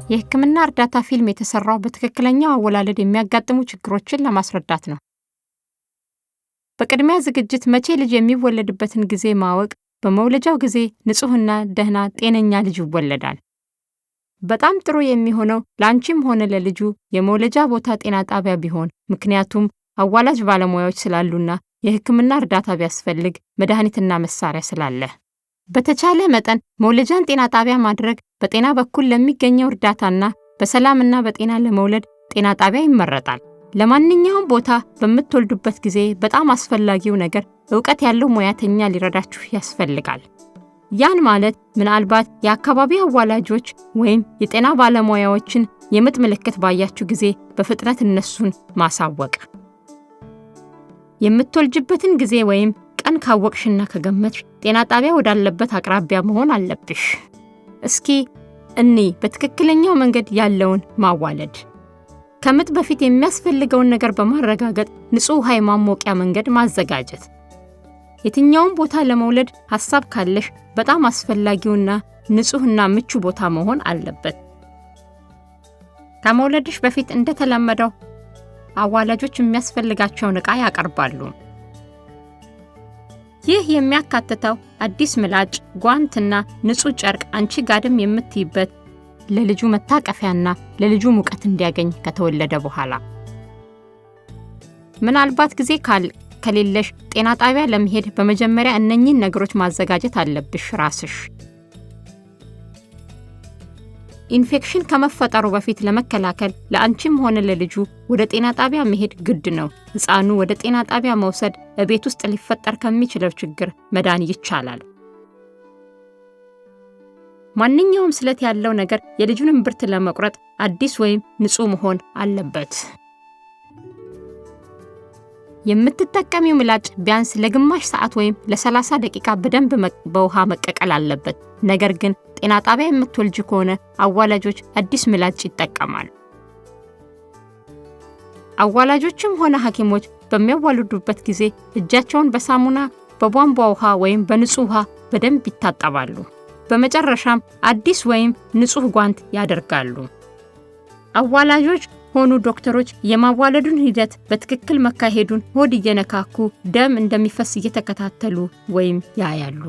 የሕክምና እርዳታ ፊልም የተሰራው በትክክለኛው አወላለድ የሚያጋጥሙ ችግሮችን ለማስረዳት ነው። በቅድሚያ ዝግጅት መቼ ልጅ የሚወለድበትን ጊዜ ማወቅ፣ በመውለጃው ጊዜ ንጹሕና ደህና ጤነኛ ልጅ ይወለዳል። በጣም ጥሩ የሚሆነው ለአንቺም ሆነ ለልጁ የመውለጃ ቦታ ጤና ጣቢያ ቢሆን፣ ምክንያቱም አዋላጅ ባለሙያዎች ስላሉና የሕክምና እርዳታ ቢያስፈልግ መድኃኒትና መሳሪያ ስላለ። በተቻለ መጠን መውለጃን ጤና ጣቢያ ማድረግ በጤና በኩል ለሚገኘው እርዳታና በሰላምና በጤና ለመውለድ ጤና ጣቢያ ይመረጣል። ለማንኛውም ቦታ በምትወልዱበት ጊዜ በጣም አስፈላጊው ነገር እውቀት ያለው ሙያተኛ ሊረዳችሁ ያስፈልጋል። ያን ማለት ምናልባት የአካባቢ አዋላጆች ወይም የጤና ባለሙያዎችን የምጥ ምልክት ባያችሁ ጊዜ በፍጥነት እነሱን ማሳወቅ። የምትወልጅበትን ጊዜ ወይም ቀን ካወቅሽና ከገመትሽ ጤና ጣቢያ ወዳለበት አቅራቢያ መሆን አለብሽ። እስኪ እኒ በትክክለኛው መንገድ ያለውን ማዋለድ ከምጥ በፊት የሚያስፈልገውን ነገር በማረጋገጥ ንጹህ ውሃ የማሞቂያ መንገድ ማዘጋጀት። የትኛውም ቦታ ለመውለድ ሐሳብ ካለሽ በጣም አስፈላጊውና ንጹህና ምቹ ቦታ መሆን አለበት። ከመውለድሽ በፊት እንደተለመደው አዋላጆች የሚያስፈልጋቸውን ዕቃ ያቀርባሉ። ይህ የሚያካትተው አዲስ ምላጭ፣ ጓንትና ንጹህ ጨርቅ፣ አንቺ ጋድም የምትይበት ለልጁ መታቀፊያና ለልጁ ሙቀት እንዲያገኝ ከተወለደ በኋላ። ምናልባት ጊዜ ከሌለሽ ጤና ጣቢያ ለመሄድ በመጀመሪያ እነኚህን ነገሮች ማዘጋጀት አለብሽ ራስሽ። ኢንፌክሽን ከመፈጠሩ በፊት ለመከላከል ለአንቺም ሆነ ለልጁ ወደ ጤና ጣቢያ መሄድ ግድ ነው። ሕፃኑ ወደ ጤና ጣቢያ መውሰድ እቤት ውስጥ ሊፈጠር ከሚችለው ችግር መዳን ይቻላል። ማንኛውም ስለት ያለው ነገር የልጁን እምብርት ለመቁረጥ አዲስ ወይም ንጹህ መሆን አለበት። የምትጠቀሚው ምላጭ ቢያንስ ለግማሽ ሰዓት ወይም ለ30 ደቂቃ በደንብ በውሃ መቀቀል አለበት። ነገር ግን ጤና ጣቢያ የምትወልጅ ከሆነ አዋላጆች አዲስ ምላጭ ይጠቀማሉ። አዋላጆችም ሆነ ሐኪሞች በሚያዋልዱበት ጊዜ እጃቸውን በሳሙና፣ በቧንቧ ውሃ ወይም በንጹህ ውሃ በደንብ ይታጠባሉ። በመጨረሻም አዲስ ወይም ንጹህ ጓንት ያደርጋሉ። አዋላጆች ሆኑ ዶክተሮች የማዋለዱን ሂደት በትክክል መካሄዱን ሆድ እየነካኩ ደም እንደሚፈስ እየተከታተሉ ወይም ያያሉ።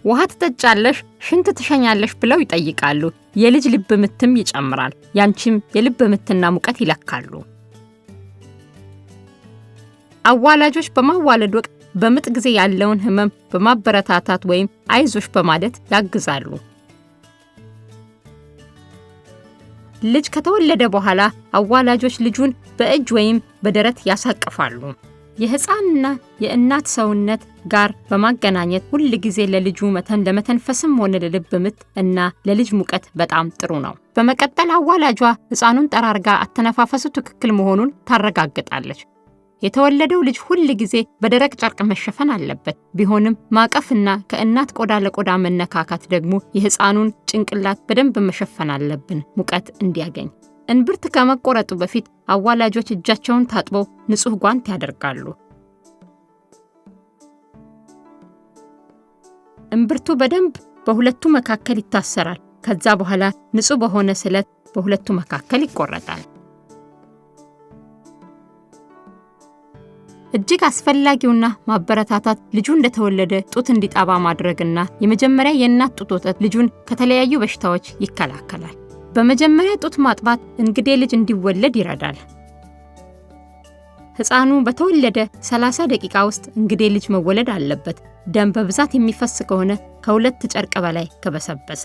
ውሃ ትጠጫለሽ፣ ሽንት ትሸኛለሽ ብለው ይጠይቃሉ። የልጅ ልብ ምትም ይጨምራል። ያንቺም የልብ ምትና ሙቀት ይለካሉ። አዋላጆች በማዋለድ ወቅት በምጥ ጊዜ ያለውን ህመም በማበረታታት ወይም አይዞሽ በማለት ያግዛሉ። ልጅ ከተወለደ በኋላ አዋላጆች ልጁን በእጅ ወይም በደረት ያሳቅፋሉ። የሕፃንና የእናት ሰውነት ጋር በማገናኘት ሁል ጊዜ ለልጁ ለመተንፈስም ሆነ ለልብ ምት እና ለልጅ ሙቀት በጣም ጥሩ ነው። በመቀጠል አዋላጇ ሕፃኑን ጠራርጋ አተነፋፈሱ ትክክል መሆኑን ታረጋግጣለች። የተወለደው ልጅ ሁል ጊዜ በደረቅ ጨርቅ መሸፈን አለበት። ቢሆንም ማቀፍና ከእናት ቆዳ ለቆዳ መነካካት ደግሞ የሕፃኑን ጭንቅላት በደንብ መሸፈን አለብን ሙቀት እንዲያገኝ። እንብርት ከመቆረጡ በፊት አዋላጆች እጃቸውን ታጥበው ንጹህ ጓንት ያደርጋሉ። እምብርቱ በደንብ በሁለቱ መካከል ይታሰራል። ከዛ በኋላ ንጹህ በሆነ ስለት በሁለቱ መካከል ይቆረጣል። እጅግ አስፈላጊውና ማበረታታት ልጁ እንደተወለደ ጡት እንዲጠባ ማድረግና የመጀመሪያ የእናት ጡት ወተት ልጁን ከተለያዩ በሽታዎች ይከላከላል። በመጀመሪያ ጡት ማጥባት እንግዴ ልጅ እንዲወለድ ይረዳል። ሕፃኑ በተወለደ 30 ደቂቃ ውስጥ እንግዴ ልጅ መወለድ አለበት። ደም በብዛት የሚፈስ ከሆነ ከሁለት ጨርቅ በላይ ከበሰበሰ።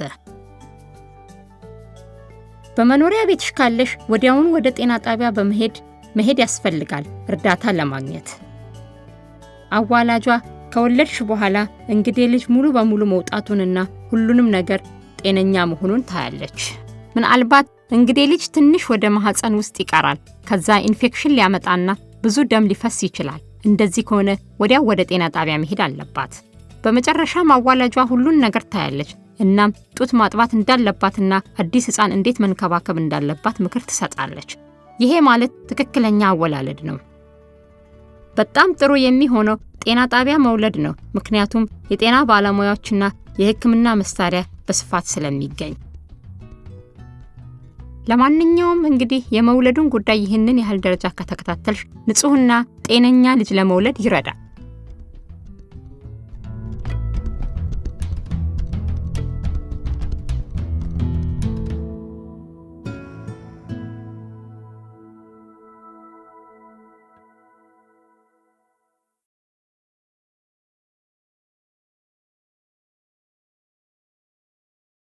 በመኖሪያ ቤትሽ ካለሽ ወዲያውኑ ወደ ጤና ጣቢያ በመሄድ መሄድ ያስፈልጋል እርዳታ ለማግኘት። አዋላጇ ከወለድሽ በኋላ እንግዴ ልጅ ሙሉ በሙሉ መውጣቱንና ሁሉንም ነገር ጤነኛ መሆኑን ታያለች። ምናልባት እንግዴ ልጅ ትንሽ ወደ ማህፀን ውስጥ ይቀራል። ከዛ ኢንፌክሽን ሊያመጣና ብዙ ደም ሊፈስ ይችላል። እንደዚህ ከሆነ ወዲያው ወደ ጤና ጣቢያ መሄድ አለባት። በመጨረሻም አዋላጇ ሁሉን ነገር ታያለች። እናም ጡት ማጥባት እንዳለባትና አዲስ ሕፃን እንዴት መንከባከብ እንዳለባት ምክር ትሰጣለች። ይሄ ማለት ትክክለኛ አወላለድ ነው። በጣም ጥሩ የሚሆነው ጤና ጣቢያ መውለድ ነው፣ ምክንያቱም የጤና ባለሙያዎችና የሕክምና መሳሪያ በስፋት ስለሚገኝ። ለማንኛውም እንግዲህ የመውለዱን ጉዳይ ይህንን ያህል ደረጃ ከተከታተልሽ ንጹሕና ጤነኛ ልጅ ለመውለድ ይረዳል።